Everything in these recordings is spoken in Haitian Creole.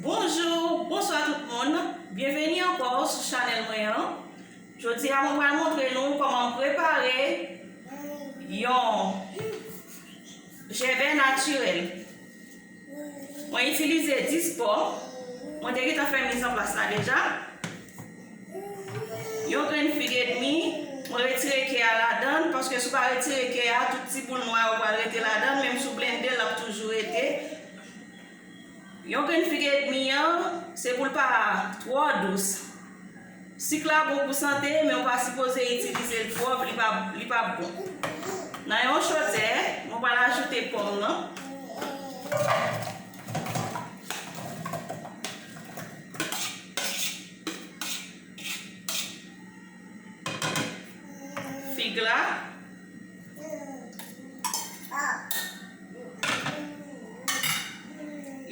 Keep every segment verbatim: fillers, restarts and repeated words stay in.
Bonjou, bonswa tout moun. Byenveni ankò sou chanèl mwen an. Jodi a, mwen pral montre nou kòman m prepare yon jèbè natirèl. Mwen itilize dis pòm. Mwen te gentan fè mizanplas la deja. Yon grenn fig edmi, mwen retire kè a ladan l, paske si w pa retire kè a, tout ti boul nwa yo pral rete ladan l, menm si w blende l, l ap toujou rete. Yon grenn fig edmi an, se pou l pa twò dous. Sik la bon pou sante, men w pa sipoze itilize l twòp, li pa, li pa bon. Nan yon chodyè, mwen pral ajoute pòm nan. Fig la.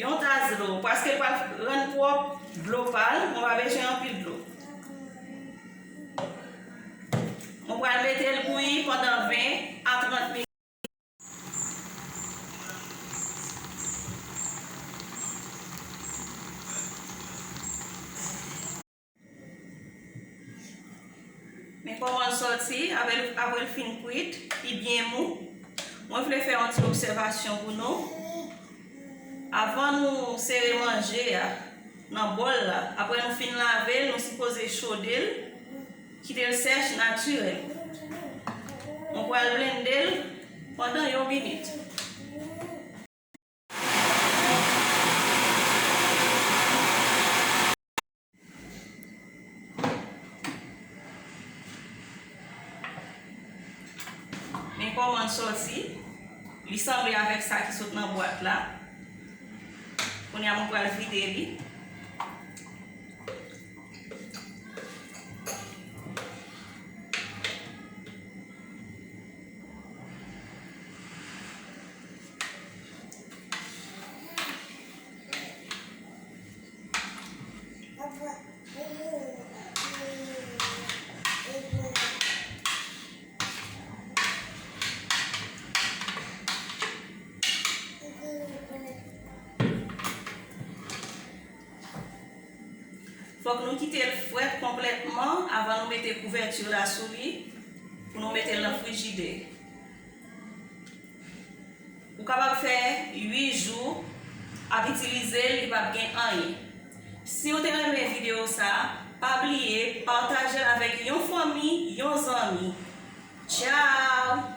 Yon tas dlo, paske l pral rann pwòp dlo pa l, mwen pa bezwen anpil dlo. Mwen pral mete l bouyi pandan ven a trant minit. Men kòman l sòti, apre, apre l fin kwit, li byen mou. Mwen vle fè yon ti obsèvasyon pou nou. Avan nou sere manje a nan bòl la, apre nou fin lave l, nou sipoze chode l, kite l sèch natirèl. Mwen pral blende l pandan yon minit. Men kòman l sòti. Li sanble avèk sa ki sot nan bwat la. Kounye a, mwen pral vide li. Fòk nou kite l frèt konplètman avan nou mete kouvèti la sou li pou nou mete l nan frijidè. Ou kapab fè uit jou ap itilize l, li p ap gen anyen. Si w te renmen videyo sa a, pa bliye pataje l avèk yon fanmi, yon zanmi. Tchaw!